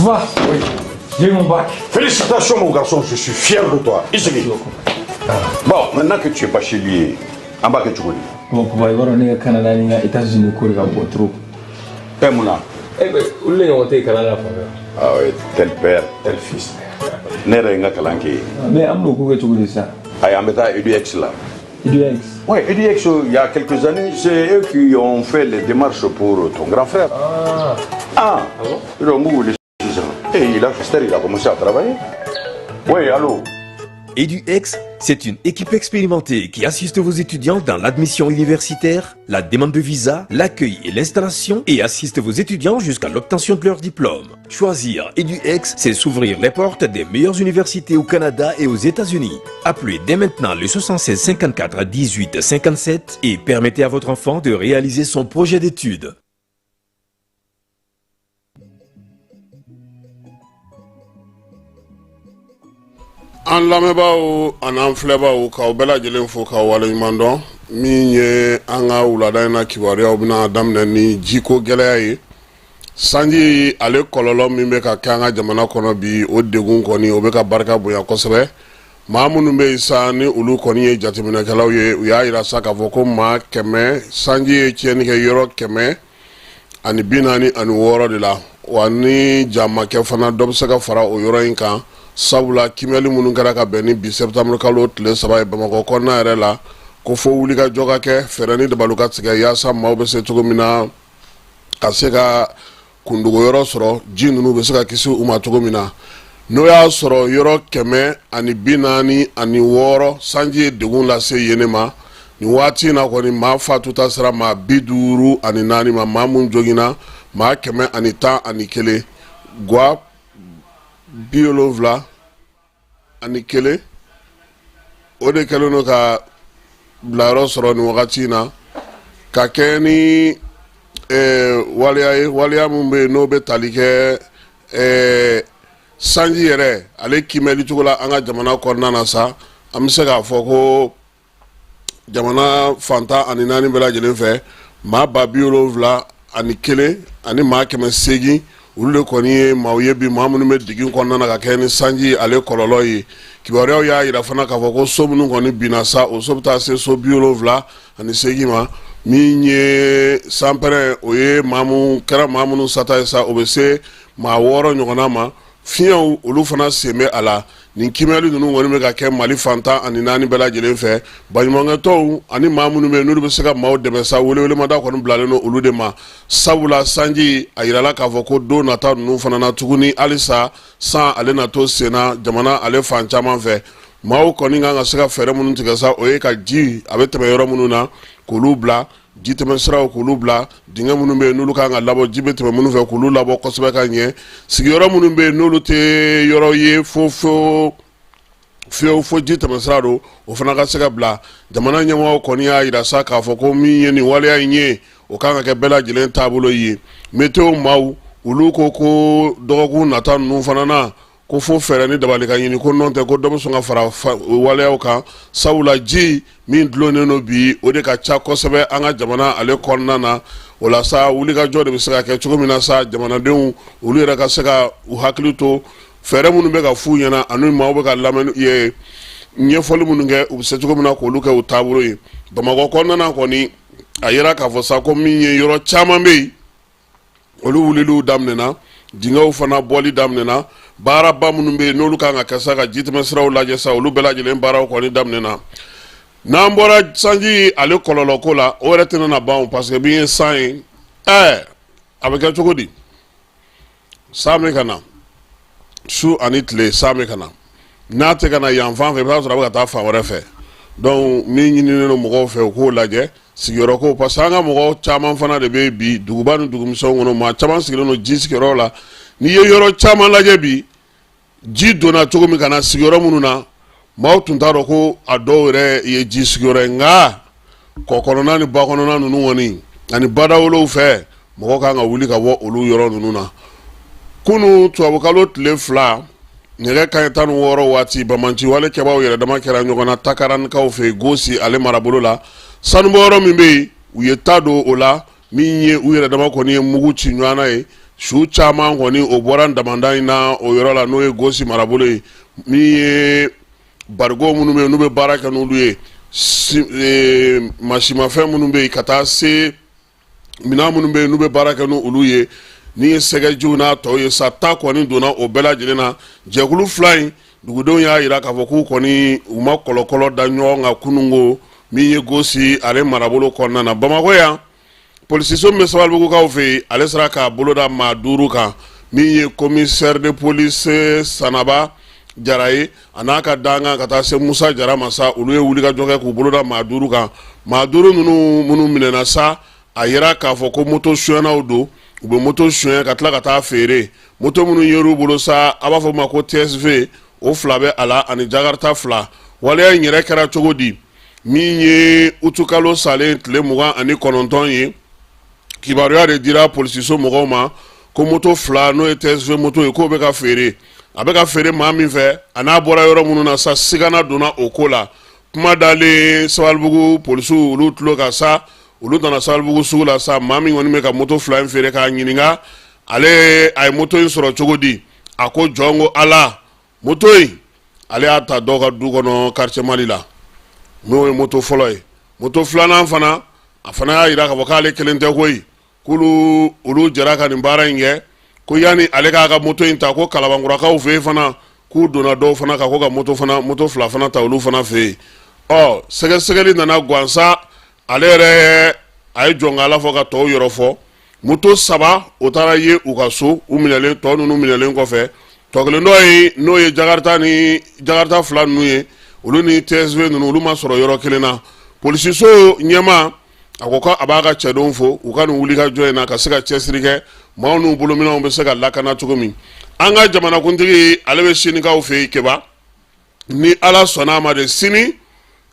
Papa, Oui. j'ai eu mon bac. Félicitations, mon garçon, je suis fier de toi. I sigi. Bon, maintenant que tu es bachelier, an b'a kɛ cogo di? Bon, papa, i b'a dɔn ne ka Canada ni n ka États-Unis ko de ka bon trop. Eh, mun na? Eh ben, olu de ɲɔgɔn tɛ yen Canada fan fɛ. Ah oui, tel père, tel fils. Ne yɛrɛ ye n ka kalan kɛ yen. Mais an bɛn'o ko kɛ cogo di sisan? Ayi, an bɛ taa EDUX la. EDUX. Oui, EDUX, il y a quelques années, c'est eux qui ont fait les démarches pour ton grand frère. Ah. Ah, Ah bon? Donc, vous voulez Et il a, il a commencé à travailler. Oui, allô? EduX, c'est une équipe expérimentée qui assiste vos étudiants dans l'admission universitaire, la demande de visa, l'accueil et l'installation et assiste vos étudiants jusqu'à l'obtention de leur diplôme. Choisir EduX, c'est s'ouvrir les portes des meilleures universités au Canada et aux États-Unis. Appelez dès maintenant le 76 54 18 57 et permettez à votre enfant de réaliser son projet d'études. An lamɛnbaaw an'an filɛbaaw, k'aw bɛɛ lajɛlen fo k'aw waleɲuman dɔn. Min ye an ka wulada in na kibaruyaw bɛna daminɛ ni jiko gɛlɛya ye. Sanji ale kɔlɔlɔ min bɛ ka kɛ an ka jamana kɔnɔ bi, o degun kɔni o bɛ ka barika bonya kosɛbɛ. Maa minnu bɛ yen sa, ni olu kɔni ye jateminɛkɛlaw ye, u y'a yira sa k'a fɔ ko maa 100, sanji ye tiɲɛni kɛ yɔrɔ 146 de la. Wa ni ja ma kɛ fana, dɔ bɛ se ka fara o yɔrɔ in kan, sabula kiimɛli minnu kɛra ka bɛn ni bi septembre kalo tile 3 ye Bamakɔ kɔnɔna yɛrɛ la, ko fo wulikajɔ ka kɛ, fɛɛrɛ ni dabaliw ka tigɛ yaasa maaw bɛ se cogo min na ka se ka kundogo yɔrɔ sɔrɔ, ji ninnu bɛ se ka kisi u ma cogo min na. N'o y'a sɔrɔ yɔrɔ 146, sanji ye degun lase yen ma nin waati in na kɔni, maa fatuta sera maa 54 ma, maa mun joginna maa 111, gwa 71, o de kɛlen don ka bilayɔrɔ sɔrɔ nin wagati in na ka kɛ ni waleya ye, waleya min bɛ yen n'o bɛ tali kɛ sanji yɛrɛ ale kiimɛli cogo la an ka jamana kɔnɔna na sa. An bɛ se k'a fɔ ko jamana fan 14 bɛɛ lajɛlen fɛ, maa 71 000 ani maa 800, olu de kɔni ye maaw ye bi, maa minnu bɛ degun kɔnɔna na ka kɛ ni sanji ale kɔlɔlɔ ye. Kibaruyaw y'a yira fana k'a fɔ ko so minnu kɔni binna sa, o so bɛ taa se so 78 ma. Min ye sanpɛrɛn, o ye maa minnu kɛra maa minnu sata ye sa, o bɛ se maa 6 ɲɔgɔnna ma. Fiɲɛw olu fana sen bɛ a la. Nin kiimɛli ninnu kɔni bɛ ka kɛ Mali fan 14 bɛɛ lajɛlen fɛ. Baɲumankɛtɔnw ani maa minnu bɛ yen n'olu bɛ se ka maaw dɛmɛ sa, welewelemada kɔni bilalen don olu de ma, sabula sanji a yirala k'a fɔ ko don nata ninnu fana na tuguni, halisa san ale na to senna jamana ale fan caman fɛ. Maaw kɔni kan ka se ka fɛɛrɛ minnu tigɛ sa, o ye ka ji a bɛ tɛmɛ yɔrɔ minnu na k'olu bila, ji tɛmɛ siraw k'olu bila, dingɛ minnu bɛ yen n'olu kan ka labɔ, ji bɛ tɛmɛ minnu fɛ k'olu labɔ kosɛbɛ ka ɲɛ, sigiyɔrɔ minnu bɛ yen n'olu tɛ yɔrɔ ye fo fo fiyewu fo ji tɛmɛ sira don, o fana ka se ka bila. Jamana ɲɛmɔgɔw kɔni y'a yira sa k'a fɔ ko min ye nin waleya in ye, o kan ka kɛ bɛɛ lajɛlen taabolo ye. Météo maaw olu ko ko dɔgɔkun nata ninnu fana na, ko fo fɛɛrɛ ni dabali ka ɲini, ko nɔntɛ ko dɔ bɛ sɔn ka fara waleyaw kan, sabula ji min dulonnen don bi, o de ka ca kosɛbɛ an ka jamana ale kɔnɔna na. O la sa, wulikajɔ de bɛ se ka kɛ cogo min na sa, jamanadenw olu yɛrɛ ka se ka u hakili to fɛɛrɛ minnu bɛ ka f'u ɲɛna ani maaw bɛ ka lamɛn ye ɲɛfɔli minnu kɛ, u bɛ se cogo min na k'olu kɛ u taabolo ye. Bamakɔ kɔnɔna na kɔni, a yira k'a fɔ sa ko min ye yɔrɔ caman bɛ yen, olu wuliliw daminɛna, dingɛw fana bɔli daminɛna, baaraba minnu bɛ yen n'olu kan ka kɛ sa ka jitɛmɛsiraw lajɛ sa, olu bɛɛ lajɛlen baaraw kɔni daminɛna. N'an bɔra sanji ale kɔlɔlɔ ko la, o yɛrɛ tɛna na ban, parce que min ye san ye, a bɛ kɛ cogo di? San bɛ ka na su ani tile, san bɛ ka na. N'a tɛ ka na yan fan fɛ, i b'a sɔrɔ a bɛ ka taa fan wɛrɛ fɛ. Donc min ɲininen don mɔgɔw fɛ, u k'o lajɛ sigiyɔrɔ ko, parce que an ka mɔgɔ caman fana de bɛ bi duguba ni dugumisɛnw kɔnɔ, maa caman sigilen don ji sigiyɔrɔ la. N'i ye yɔrɔ caman lajɛ bi, ji donna cogo min ka na sigiyɔrɔ minnu na, maaw tun t'a dɔn ko a dɔw yɛrɛ ye ji sigiyɔrɔ ye. Nka kɔ kɔnɔna ni ba kɔnɔna ninnu kɔni ani badawolow fɛ, mɔgɔ kan ka wuli ka bɔ olu yɔrɔ ninnu na. Kunun tubabukalo tile 2, nɛgɛ kanɲɛ 16 waati, banbaanci wale kɛbaaw yɛrɛ dama kɛra ɲɔgɔn na Takaranikaw fɛ yen, Gosi ale marabolo la. Sanubɔyɔrɔ min bɛ yen, u ye ta don o la. Min ye u yɛrɛ dama kɔni ye mugu ci ɲɔgɔn na ye. Su caman kɔni o bɔra damanda in na o yɔrɔ la, n'o ye Gosi marabolo ye. Min ye barigo minnu bɛ yen, n'u bɛ baara kɛ n'olu ye, masimafɛn minnu bɛ yen, ka taa se minɛn minnu bɛ yen n'u bɛ baara kɛ n'olu ye, ni ye sɛgɛjiw n'a tɔw ye sa, ta kɔni donna o bɛɛ lajɛlen na. Jɛkulu fila in dugudenw y'a jira k'a fɔ k'u kɔni u ma kɔlɔkɔlɔ da ɲɔgɔn kan kununko, min ye Gosi ale marabolo kɔnɔna na. Bamakɔ yan, polisiso min bɛ Sabalibugukaw fɛ yen, ale sera k'a bolo da maa duuru kan. Min ye commissaire de police Sanaba Jara ye, a n'a ka dankan, ka taa se Musa Jara ma sa, olu ye wulikajɔ kɛ k'u bolo da maa duuru kan. Maa duuru ninnu minnu minɛna sa, a yira k'a fɔ ko moto sonyɛnaw don. U bɛ moto sonyɛ ka tila ka taa feere. Moto minnu yer'u bolo sa, a b'a fɔ ma ko TSV, o fila bɛ a la, ani Jakarta fila. Waleya in yɛrɛ kɛra cogo di? Min ye utukalo salen tile 29 ye, kibaruya de dira polisiso mɔgɔw ma ko moto fila, n'o ye TSV moto ye, k'o bɛ ka feere. A bɛ ka feere maa min fɛ, a n'a bɔra yɔrɔ minnu na sa, sigana donna o ko la. Kuma dalen Sabalibugu polisiw olu tulo kan sa, olu nana Sabalibugu sugu la sa. Maa min kɔni bɛ ka moto fila in feere, k'a ɲininka ale a ye moto in sɔrɔ cogo di, a ko jɔn ko Ala, moto in ale y'a ta dɔw ka du kɔnɔ quartier Mali la. N'o ye moto fɔlɔ ye. Moto filanan fana, a fana y'a jira k'a fɔ k'ale kelen tɛ koyi, k'olu olu jɛra ka nin baara in kɛ. Ko yanni ale k'a ka moto in ta, ko Kalabankurakaw fɛ yen fana, k'u donna dɔw fana kan ko ka moto fana, moto fila fana ta olu fana fɛ yen. Ɔ, sɛgɛsɛgɛli nana gansa, ale yɛrɛ a ye jɔn k'Ala fɔ ka tɔw yɔrɔ fɔ. Moto saba o taara ye u ka so, u minɛlen, tɔ ninnu minɛlen kɔfɛ. Tɔ kelen dɔ ye, n'o ye Jakarta ni Jakarta fila ninnu ye, olu ni TSV ninnu, olu ma sɔrɔ yɔrɔ kelen na. Polisiso ɲɛmaa, a ko ko a b'a ka cɛdenw fo u ka nin wulikajɔ in na, ka se ka cɛsiri kɛ maaw n'u bolominɛnw bɛ se ka lakana cogo min. An ka jamanakuntigi, ale bɛ sinikaw fɛ yen Keba, ni Ala sɔnna a ma de, sini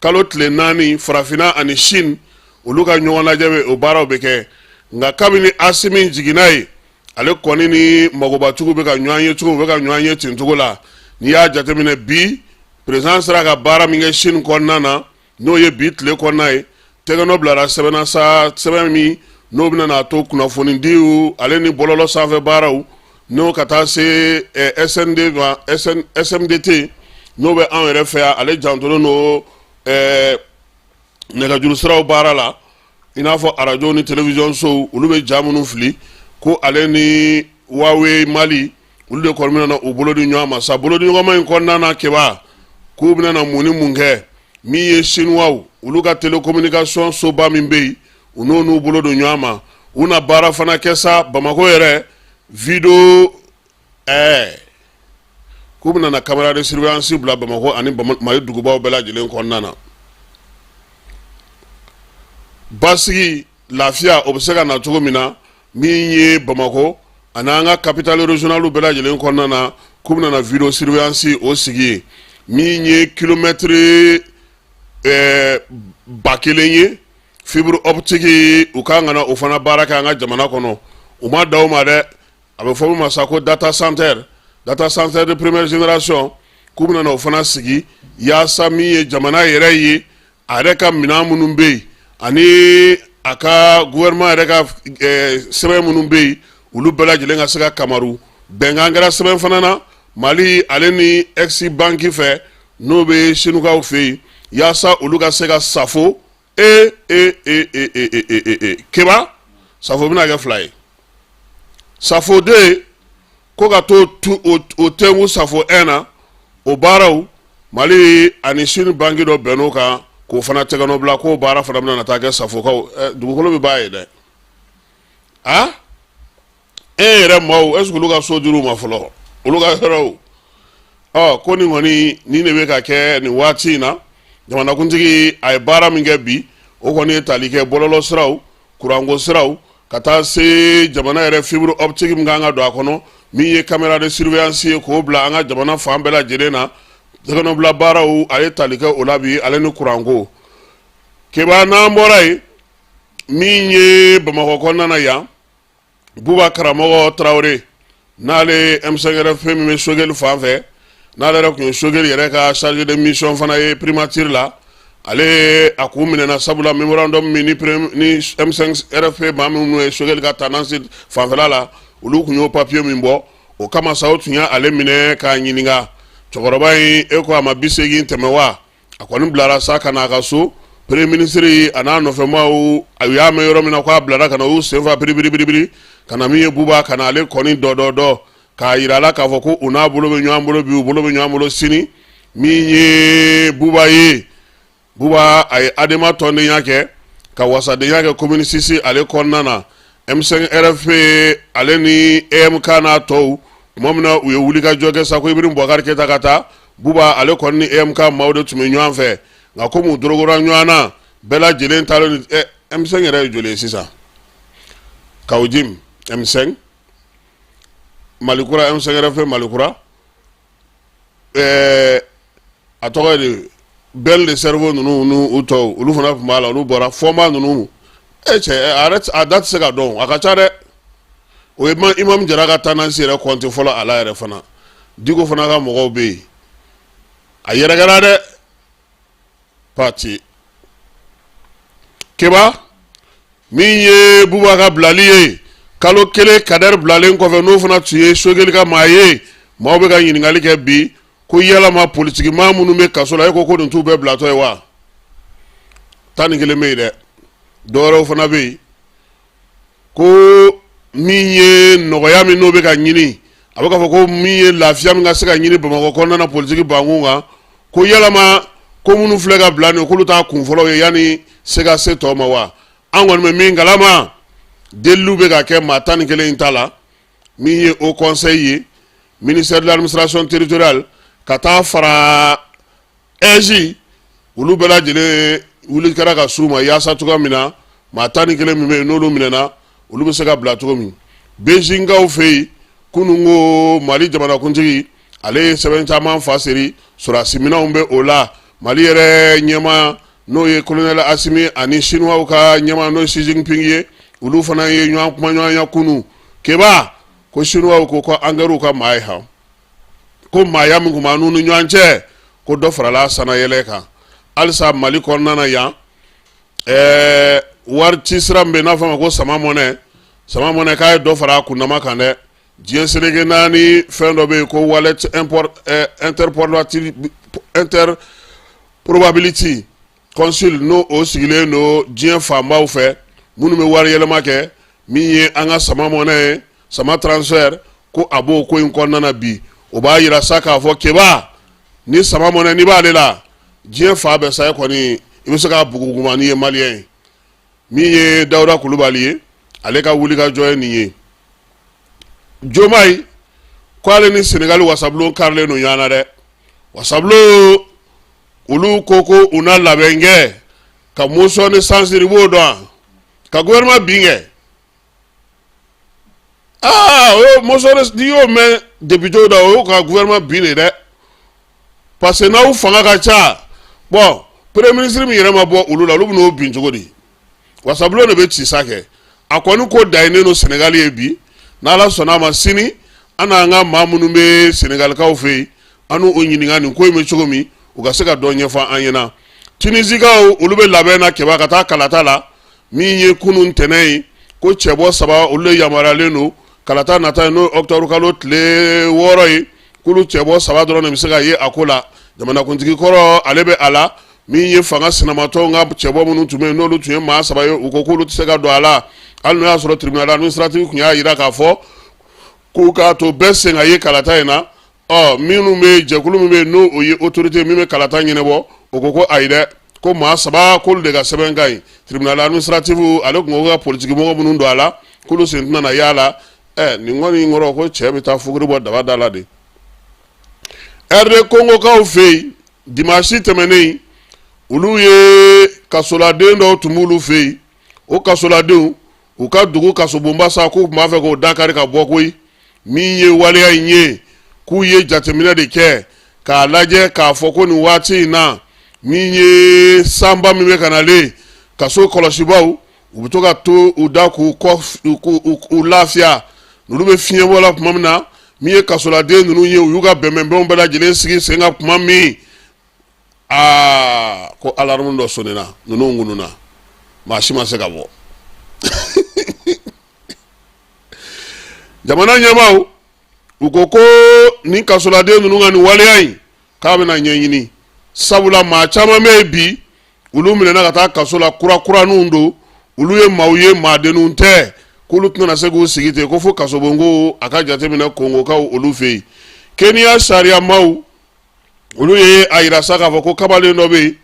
kalo tile 4, Farafinna ani Chine olu ka ɲɔgɔn lajɛ bɛ, o baaraw bɛ kɛ. Nka kabini Asimi jiginna ye, ale kɔni ni magobatigiw bɛ ka ɲɔgɔn ye cogo, u bɛ ka ɲɔgɔn ye ten cogo la. N'i y'a jateminɛ bi, président sera ka baara min kɛ Chine kɔnɔna na, n'o ye bi tile kɔnɔna ye, tɛgɛnɔ bilara sɛbɛn na sa, sɛbɛn min n'o bɛna n'a to kunnafonidiw ale ni bɔlɔlɔ sanfɛ baaraw, n'o ka taa se SND ma, SMDT, n'o bɛ anw yɛrɛ fɛ yan, ale jantolen don nɛgɛjuru siraw baara la, i n'a fɔ arajo ni télévision sow, olu bɛ ja minnu fili, ko ale ni Huawei Mali, olu de kɔni bɛna u bolo di ɲɔgɔn ma sa. Bolo di ɲɔgɔnma in kɔnɔna na, Keba, k'u bɛna na mun ni mun kɛ? Min ye Chinois olu ka télécommunication soba min bɛ yen, u n'o n'u bolo don ɲɔgɔn ma, u na baara fana kɛ sa. Bamakɔ yɛrɛ vidéo k'u bɛna na caméra de surveillance bila Bamakɔ ani Mali dugubaw bɛɛ lajɛlen kɔnɔna na. Basigi, lafiya, o bɛ se ka na cogo min na, min ye Bamakɔ ani an ka capitale régionale bɛɛ lajɛlen kɔnɔna na, k'u bɛna na vidéo surveillance o sigi yen. Min ye kilomɛtiri 1000 ye fibre optique, u kan ka na o fana baara kɛ an ka jamana kɔnɔ. U ma dan o ma dɛ, a bɛ fɔ min ma sa ko data center, data center de première génération, k'u bɛna na o fana sigi yaasa min ye jamana yɛrɛ ye, a yɛrɛ ka minɛn minnu bɛ yen, ani a ka gouvernement yɛrɛ ka sɛbɛn minnu bɛ yen, olu bɛɛ lajɛlen ka se ka kamaru. Bɛnkan kɛra sɛbɛn fana na Mali ale ni Exim Banque fɛ, n'o bɛ Sinukaw fɛ yen, yaasa olu ka se ka safo e e e e e e e e Keba, safo bɛna kɛ fila ye. Safo deux ko ka t'o tu o tɛnku safo 1 na, o baaraw, Mali ani Chine banque dɔ bɛnn'o kan k'o fana tɛgɛnɔ bila, k'o baara fana bɛna taa kɛ safokaw. Dugukolo bɛ b'a ye dɛ. A e yɛrɛ maaw, est-ce que olu ka so dir'u ma fɔlɔ, olu ka yɔrɔw? Ɔ, ko nin kɔni, nin de bɛ ka kɛ nin waati in na. Jamanakuntigi a ye baara min kɛ bi, o kɔni ye tali kɛ bɔlɔlɔ siraw, kuranko siraw, ka taa se jamana yɛrɛ fibre optique min kan ka don a kɔnɔ, min ye caméra de surveillance ye k'o bila an ka jamana fan bɛɛ lajɛlen na, tɛgɛnɔbila baaraw, a ye tali kɛ o la bi, ale ni kuranko. Keba, n'an bɔra yen, min ye Bamakɔ kɔnɔna na yan, Buba Karamɔgɔ Tarawele, n'ale M5RFP min bɛ Sogɛli fan fɛ, n'ale yɛrɛ tun ye Sogɛli yɛrɛ ka chargé de mission fana ye primature la, ale a kun minɛna, sabula memorandum min ni M5RFP maa minnu ye Sogɛli ka tendance fanfɛla la, Olu tun y'o papiye min bɔ o kama sa, o tun y'ale minɛ k'a ɲininka. Cɛkɔrɔba in, e ko a ma 80 tɛmɛ wa? A kɔni bilara sa ka na a ka so. Premier ministre a n'a nɔfɛmaaw, u y'a mɛn yɔrɔ min na k'a bilara ka na, u y'u sen fa piripiripiripiri ka na. Min ye Buba, ka na ale kɔni dɔdɔdɔ k'a yira a la k'a fɔ ko u n'a bolo bɛ ɲɔgɔn bolo bi, u bolo bɛ ɲɔgɔn bolo sini. Min ye Buba ye, Buba a ye Adema tɔndenya kɛ, ka wasadenya kɛ commune 6 ale kɔnɔna na. M5 RFP ale ni EMK n'a tɔw, tuma min na u ye wulikajɔ kɛ sa ko Ibrahim Boubacar Keita ka taa, Buba ale kɔni ni EMK maaw de tun bɛ ɲɔgɔn fɛ. Nka komi u dorogora ɲɔgɔn na, bɛɛ lajɛlen taalen. M5 yɛrɛ ye joli ye sisan? Kawo Jim, M5 Malikura, M5 RFP Malikura, a tɔgɔ ye di, Ben le Cerveau ninnu n'u tɔw, olu fana tun b'a la, olu bɔra. Fɔnba ninnu, e cɛ, a yɛrɛ a da tɛ se ka dɔn, a ka ca dɛ. O ye Imam Jara ka tendance yɛrɛ kɔnte fɔlɔ a la yɛrɛ fana. Diko fana ka mɔgɔw bɛ yen, a yɛrɛkɛra dɛ. Parti Keba, min ye Buba ka bilali ye kalo 1 Kader bilalen kɔfɛ, n'o fana tun ye Sogɛli ka maa ye, maaw bɛ ka ɲininkali kɛ bi ko yalama politiki maa minnu bɛ kaso la, e ko nin t'u bɛɛ bilatɔ ye wa? 11 bɛ yen dɛ, dɔwɛrɛw fana bɛ yen. Ko min ye nɔgɔya min n'o bɛ ka ɲini, a bɛ k'a fɔ ko min ye lafiya min ka se ka ɲini Bamakɔ kɔnɔna na politiki bankun kan, ko yalama ko minnu filɛ ka bila nin, k'olu t'a kun fɔlɔ ye yanni se ka se tɔ ma wa? An kɔni bɛ min kalama, deliliw bɛ ka kɛ maa 11 in ta la. Min ye haut conseil ye, ministère de l'administration territoriale, ka taa fara AIGE, olu bɛɛ lajɛlen wuli kɛra ka s'u ma yaasa cogoya min na maa 11 min bɛ yen n'olu minɛna, olu bɛ se ka bila cogo min. Beijingkaw fɛ yen, kunun ko Mali jamanakuntigi ale ye sɛbɛn caman fa seri, sɔrɔdasiminɛnw bɛ o la. Mali yɛrɛ ɲɛmaa, n'o ye colonel Asimi, ani Chinois ka ɲɛmaa, n'o ye Xi Jinping ye, olu fana ye ɲɔgɔn kumaɲɔgɔnya kunun. Keba ko Chinois ko an kɛr'u ka maa ye han, ko maaya min tun b'an n'u ni ɲɔgɔn cɛ, ko dɔ farala sanayɛlɛ kan. Halisa Mali kɔnɔna na yan, wari ci sira min bɛ n'a fɔ a ma ko sama mɔnɛ, sama mɔnɛ k'a ye dɔ fara a kundama kan dɛ. Diɲɛ seleke naani fɛn dɔ bɛ yen ko wallet interoperability council, n'o o sigilen don diɲɛ faamaw fɛ minnu bɛ wari yɛlɛma kɛ. Min ye an ka sama mɔnɛ ye, sama transfert, ko a b'o ko in kɔnɔna na bi. O b'a yira sa k'a fɔ Keba, ni sama mɔnɛ n'i b'ale la, diɲɛ fan bɛɛ sa, e kɔni i bɛ se k'a buguguma n'i ye maliyɛn ye. Min ye Dawuda Kulubali ye, ale ka wulikajɔ ye nin ye. Jomayi ko ale ni Senegali wasabulon karilen don ɲɔgɔn na dɛ. Wasabulon olu ko u na labɛn kɛ ka motion de censure, i b'o dɔn, ka gouvernement bin kɛ. Aa, o ye motion de, n'i y'o mɛn député da, o y'o ka gouvernement bin de dɛ, parce que n'aw fanga ka ca. Bon, premier ministre min yɛrɛ ma bɔ olu la, olu bɛn'o bin cogo di? Wasabulon de bɛ ci sa kɛ. A kɔni ko dayinnen don Senegali ye bi. N'Ala sɔnna a ma, sini an n'an ka maa minnu bɛ Senegalikaw fɛ yen, an n'u ɲininka nin ko in bɛ cogo min, u ka se ka dɔ ɲɛfɔ an ɲɛna. Tunisikaw, olu bɛ labɛn na Keba ka taa kalata la. Min ye kunun ntɛnɛn ye, ko cɛbɔ 3 olu de yamaruyalen don kalata nata ye, n'o ye octobre kalo tile 6 ye. K'olu cɛbɔ 3 dɔrɔn de bɛ se ka ye a ko la. Jamanakuntigi kɔrɔ, ale bɛ a la. Min ye fanga sinamatɔnw ka cɛbɔ minnu tun bɛ yen, n'olu tun ye maa 3 ye, u ko k'olu tɛ se ka don a la, hali n'o y'a sɔrɔ tribunal administratif tun y'a jira k'a fɔ k'u k'a to bɛɛ sen ka ye kalata in na. Ɔ, minnu bɛ jɛkulu min bɛ yen, n'o ye autorité min bɛ kalata ɲɛnabɔ, o ko ayi dɛ, ko maa 3 k'olu de ka sɛbɛn ka ɲi. Tribunal administratif ale tun ko ka politiki mɔgɔ minnu don a la, k'olu sen tɛna na y'a la. Ɛ, nin kɔni kɔrɔ ko cɛ bɛ taa fuguri bɔ daba da la de. RD Congokaw fɛ yen, dimanche tɛmɛnen, olu ye kasoladen dɔw tun b'olu fɛ yen. O kasoladenw, u ka dugu kasobonba sa, k'u tun b'a fɛ k'o dakari ka bɔ koyi. Min ye waleya in ye, k'u ye jateminɛ de kɛ k'a lajɛ k'a fɔ ko nin waati in na, min ye sanba min bɛ ka nalen, kaso kɔlɔsibaw u bɛ to ka to u da k'u kɔ k'u lafiya, olu bɛ fiɲɛbɔ la tuma min na, min ye kasoladen ninnu ye, u y'u ka bɛnbɛnbɛnw bɛɛ lajɛlen sigi sen kan tuma min, aa, ko alarme dɔ sonnena, ninnu ŋununa, maa si ma se ka bɔ. Jamana ɲɛmaaw u ko ko nin kasoladen ninnu ka nin waleya in k'a bɛna ɲɛɲini, sabula maa caman bɛ yen bi, olu minɛna ka taa kaso la kurakuraninw don, olu ye maaw ye, maadenninw tɛ, k'olu tɛna se k'u sigi ten ko fo kasobonko a ka jateminɛ kongokaw olu fɛ yen. Keniya sariya maaw olu ye a yira sa k'a fɔ ko kamalen dɔ bɛ yen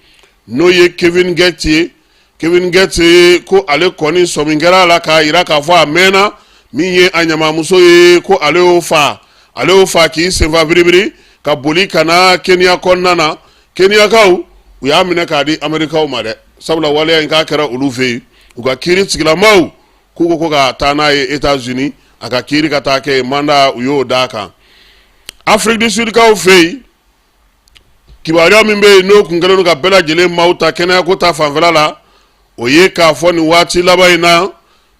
n'o ye Kevin Gates ye. Kevin Gates ko ale kɔni sɔmi kɛra a la k'a yira k'a fɔ a mɛnna min ye a ɲamamuso ye, ko ale y'o fa, ale y'o fa k'i senfa biribiri ka boli ka na Keniya kɔnɔna na. Keniyakaw u y'a minɛ k'a di Amerikaw ma dɛ, sabula waleya in k'a kɛra olu fɛ yen. U ka kiiri tigilamaw k'u ko ko ka taa n'a ye États-Unis a ka kiiri ka taa kɛ yen, mandat u y'o d'a kan. Afrique du Sud kaw fɛ yen, kibaruya min bɛ yen n'o kun kɛlen don ka bɛɛ lajɛlen maaw ta kɛnɛyako ta fanfɛla la, o ye k'a fɔ nin waati laban in na,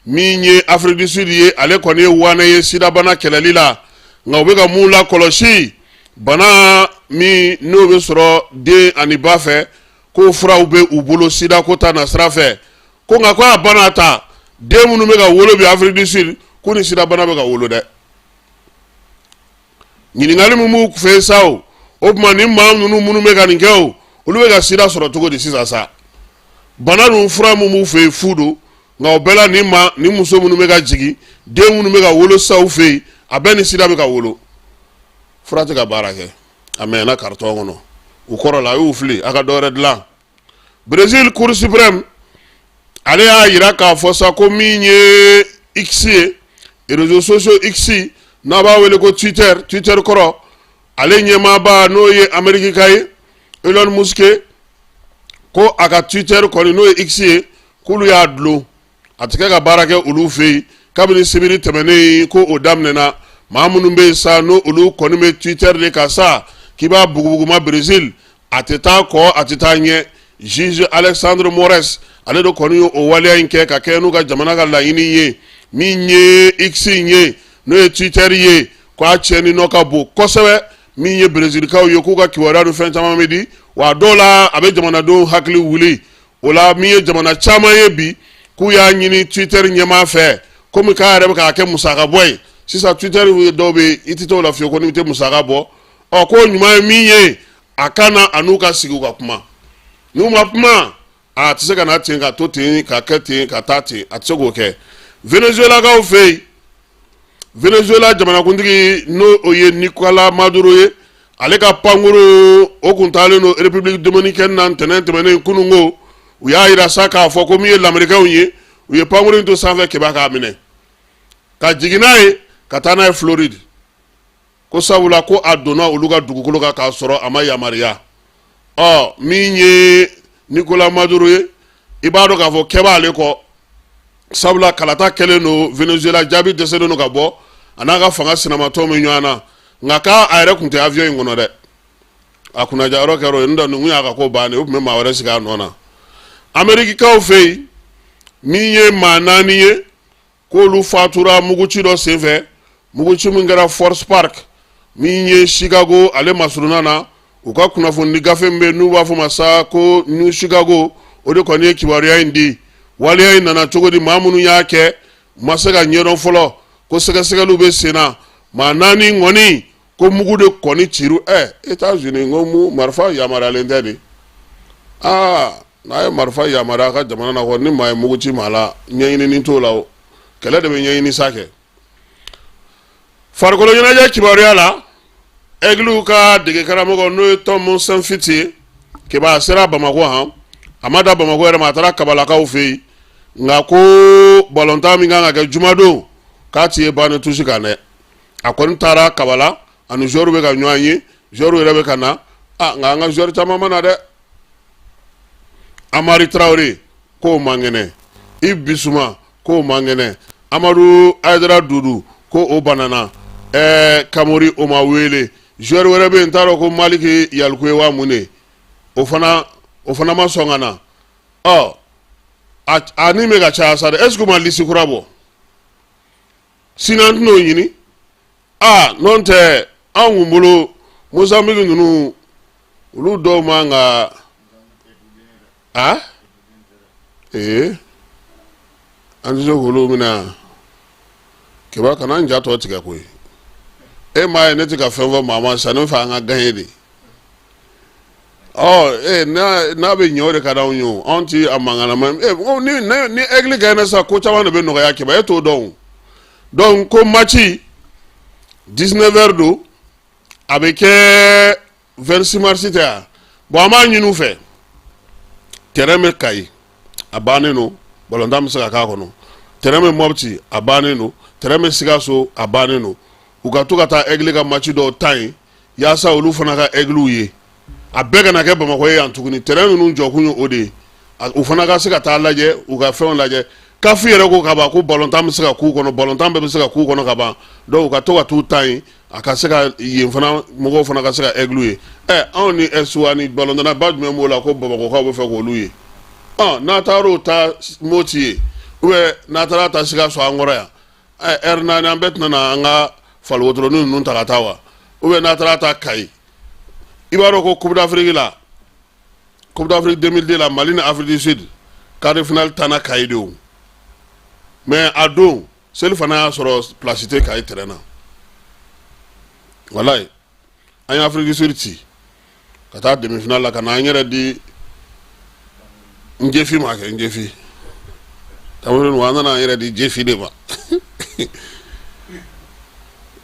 min ye Afrique du Sud ye, ale kɔni ye wanɛ ye sidabana kɛlɛli la. Nka u bɛ ka mun lakɔlɔsi? Bana min n'o bɛ sɔrɔ den ani ba fɛ, k'o furaw bɛ u bolo sidako ta nasira fɛ, ko nka ko a bana ta den minnu bɛ ka wolo bi Afrique du Sud, ko ni sidabana bɛ ka wolo dɛ. Ɲininkali min b'u fɛ sa, o o tuma ni maa ninnu minnu bɛ ka nin kɛ, o olu bɛ ka sida sɔrɔ cogo di sisan sa? Bana ninnu fura min b'u fɛ yen fu don, nka o bɛɛ la ni maa ni muso minnu bɛ ka jigin, den minnu bɛ ka wolo sa u fɛ yen, a bɛɛ ni sida bɛ ka wolo. Fura tɛ ka baara kɛ, a mɛnna karitɔn kɔnɔ u kɔrɔ la, a y'u fili a ka dɔ wɛrɛ dilan. Brésil Cour suprême ale y'a yira k'a fɔ sa ko min ye X ye, réseaux sociaux X n'a b'a wele ko Twitter, Twitter kɔrɔ, ale ɲɛmaaba n'o ye Ameriki ka ye, Elon Musk, ko a ka Twitter kɔni n'o ye X ye, k'olu y'a dulon, a tɛ kɛ ka baara kɛ olu fɛ yen kabini sibiri tɛmɛnen ko o daminɛna. Maa minnu bɛ yen sa n'o olu kɔni bɛ Twitter de kan sa, k'i b'a bugubuguma Brésil, a tɛ taa kɔ, a tɛ taa ɲɛ. Juge Alexandre Moraes ale de kɔni ye o waleya in kɛ ka kɛ n'u ka jamana ka laɲini ye. Min ye X in ye, n'o ye Twitter ye, k'a tiɲɛni nɔ ka bon kosɛbɛ. Min ye Brezilikaw ye, k'u ka kibaruya ni fɛn caman bɛ di wa, a dɔw la a bɛ jamanadenw hakili wuli. O la min ye jamana caman ye bi, k'u y'a ɲini Twitter ɲɛmaa fɛ, komi k'a yɛrɛ bɛ k'a kɛ musaka bɔ ye sisan. Twitter dɔw bɛ i tɛ t'o la fiyewu ko n'i tɛ musaka bɔ. Ɔ k'o ɲuman ye min ye, a ka na a n'u ka sigi u ka kuma. N'u ma kuma, a tɛ se ka na ten ka to ten ka kɛ ten ka taa ten, a tɛ se k'o kɛ. Venezuelakaw fɛ yen, Venezuela jamanakuntigi n'o o ye Nicolas Maduro ye, ale ka pankuru o kun taalen don République dominicaine na ntɛnɛn tɛmɛnen kununko. U y'a yira sa k'a fɔ ko min ye lamerikɛnw ye, u ye pankuru in to sanfɛ keba k'a minɛ ka jigin n'a ye ka taa n'a ye Floride, ko sabula ko a donna olu ka dugukolo kan k'a sɔrɔ a ma yamaruya. Ɔ min ye Nicolas Maduro ye, i b'a dɔn k'a fɔ kɛ b'ale kɔ, sabula kalata kɛlen don Venezuela, jaabi dɛsɛlen don ka bɔ, a n'a ka fanga sinamatɔn bɛ ɲɔgɔn na. Nka k'a a yɛrɛ tun tɛ avion in kɔnɔ dɛ, a kunnaja yɔrɔ kɛra o ye, n'o tɛ ninnu y'a ka ko bannen, u tun bɛ maa wɛrɛ sigi a nɔ na. Amerikikaw fɛ yen, min ye maa 4 ye, k'olu fatura muguci dɔ senfɛ, muguci min kɛra Forest Park min ye Chicago ale masurunna na. U ka kunnafoni gafe min bɛ n'u b'a fɔ ma sa ko New Chicago, o de kɔni ye kibaruya in di. Waleya in nana cogo di, maa minnu y'a kɛ ma se ka ɲɛdɔn fɔlɔ, ko sɛgɛsɛgɛliw bɛ sen na. Maa 4 kɔni ko mugu de kɔni ciru. États-Unis ko mu marifa yamaruyalen tɛ de. Aa, n'a ye marifa yamaruya a ka jamana na kɔ, ni maa ye mugu ci maa la, ɲɛɲinini t'o la, o kɛlɛ de bɛ ɲɛɲini sa kɛ. Farikolo ɲɛnajɛ kibaruya la, Aigles ka dege karamɔgɔ n'o ye Tom Saintfiet ye, keba a sera Bamakɔ han, a ma da Bamakɔ yɛrɛ ma, a taara Kabalakaw fɛ yen. Nka ko balontan min kan ka kɛ jumadon, k'a ti ye banc de touche kan dɛ. A kɔni taara Kabala, ani joueur bɛ ka ɲɔgɔn ye, joueur yɛrɛ bɛ ka na. A nka an ka joueur caman ma na dɛ. Amari Traoré k'o man kɛnɛ, Yves Bissouma k'o man kɛnɛ, Amadu Hayidara Dudu ko o banana, Kamori o ma wele. Joueur wɛrɛ bɛ yen, n t'a dɔn ko Maliki Yalikuye wa mun de, o fana ma sɔn ka na. Ɔ a ni bɛ ka caya sa dɛ, est ce que u ma liste kura bɔ? Sini an tɛn'o ɲini. Aa, n'o tɛ anw kun bolo Mozambique ninnu, olu dɔw man ka a ee an tɛ se k'olu minɛ yan. Keba, kana n ja tɔ tigɛ koyi. E m'a ye, ne tɛ ka fɛn fɔ maa ma sisan, ne bɛ fɛ an ka gagner de. Ɔ ee, n'a bɛ ɲɛ, o de ka d'anw ye. O anw ti a mankan na. E ko ni Aigle gagné sisan, ko caman de bɛ nɔgɔya. Keba, e t'o dɔn o. Donc ko match 19 heures don, a bɛ kɛ 26 mars tɛ yan. Bon, an b'a ɲini u fɛ, terrain bɛ Kayi, a bannen don, balontan bɛ se ka k'a kɔnɔ. Terrain bɛ Mopti, a bannen don. Terrain bɛ Sikaso, a bannen don. U ka to ka taa Aigle ka match dɔw ta yen, yaasa olu fana ka Aiglew ye. A bɛɛ kana kɛ Bamakɔ ye yan tuguni. Terrain ninnu jɔkun ye o de ye, u fana ka se ka taa lajɛ, u ka fɛnw lajɛ. CAF yɛrɛ ko ka ban ko balontan bɛ se ka k'u kɔnɔ, balontan bɛɛ bɛ se ka k'u kɔnɔ ka ban. Donc u ka to ka t'u ta yen, a ka se ka yen fana mɔgɔw fana ka se ka Aiglew ye. Ɛ, anw ni SOA ni balontanna ba jumɛn b'o la ko Bamakɔkaw bɛ fɛ k'olu ye? Ɔ, n'a taara o ta Moti ye, ou bien n'a taara ta Sikaso an kɔrɔ yan, ɛ, ɛri 4, an bɛɛ tɛna na an ka faliwotoronin ninnu ta ka taa wa? Ou bien n'a taara ta Kayi, i b'a dɔn ko Coupe d'Afrique la, Coupe d'Afrique 2002 la, Mali ni Afrique du Sud, quart de finale tanna Kayi de o. Mais a don seli fana y'a sɔrɔ place tɛ Kayi terrain na. Walayi, an ye Afrique du Sud ci ka taa demi finale la, ka na an yɛrɛ di Njefi ma. Kɛ Njefi Cameroun, an nana an yɛrɛ di Jefi de ma,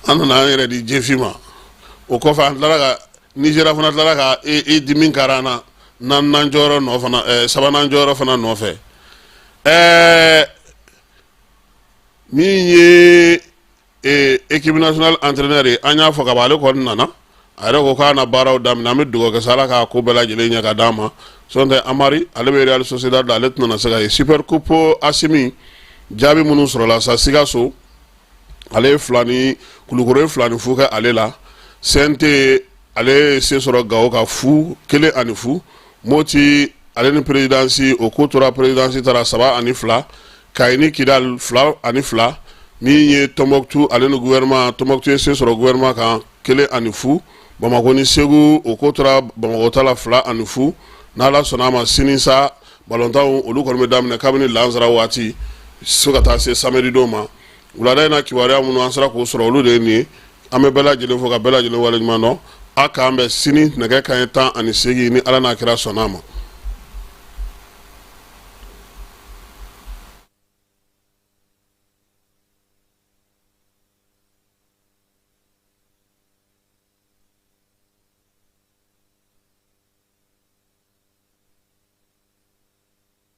an nana an yɛrɛ di Jefi ma. O kɔfɛ, an tilara ka Nigéria fana tilara ka i dimi kari an na naaninan jɔyɔrɔ nɔ fana, sabanan jɔyɔrɔ fana nɔfɛ. Min ye équipe nationale entraîneur ye, an y'a fɔ ka ban, ale kɔni nana, a yɛrɛ ko k'a na baaraw daminɛ. An bɛ dugawu kɛ sa, Ala k'a ko bɛɛ lajɛlen ɲɛ ka d'an ma. Sɔn Amari, ale bɛ Real Sociedad la, ale tɛna se ka ye. Super Coupe Asimi jaabi minnu sɔrɔla sa, Sikaso ale ye 2 ni Kulukoro ye 2-0 kɛ ale la. CNT ale ye se sɔrɔ Gawo ka fu 1-0. Moti ale ni Présidence, o ko tora Présidence taara 3-2. Kayi ni Kidal 2-2. Min ye Tɔnbɔkutu ale ni gouvernement, Tɔnbɔkutu ye se sɔrɔ gouvernement kan 1-0. Bamakɔ ni Segu, o ko tora Bamakɔ ta la 2-0. N'Ala sɔnna a ma, sini sa, balontanw olu kɔni bɛ daminɛ kabini lansara waati fo ka taa se samedi don ma. Wulada in na, kibaruya minnu an sera k'o sɔrɔ, olu de ye nin ye. An bɛ bɛɛ lajɛlen fo ka bɛɛ lajɛlen waleɲuman dɔn. A k'an bɛn sini nɛgɛ kanɲɛ 18, ni Ala n'a kira sɔnna a ma.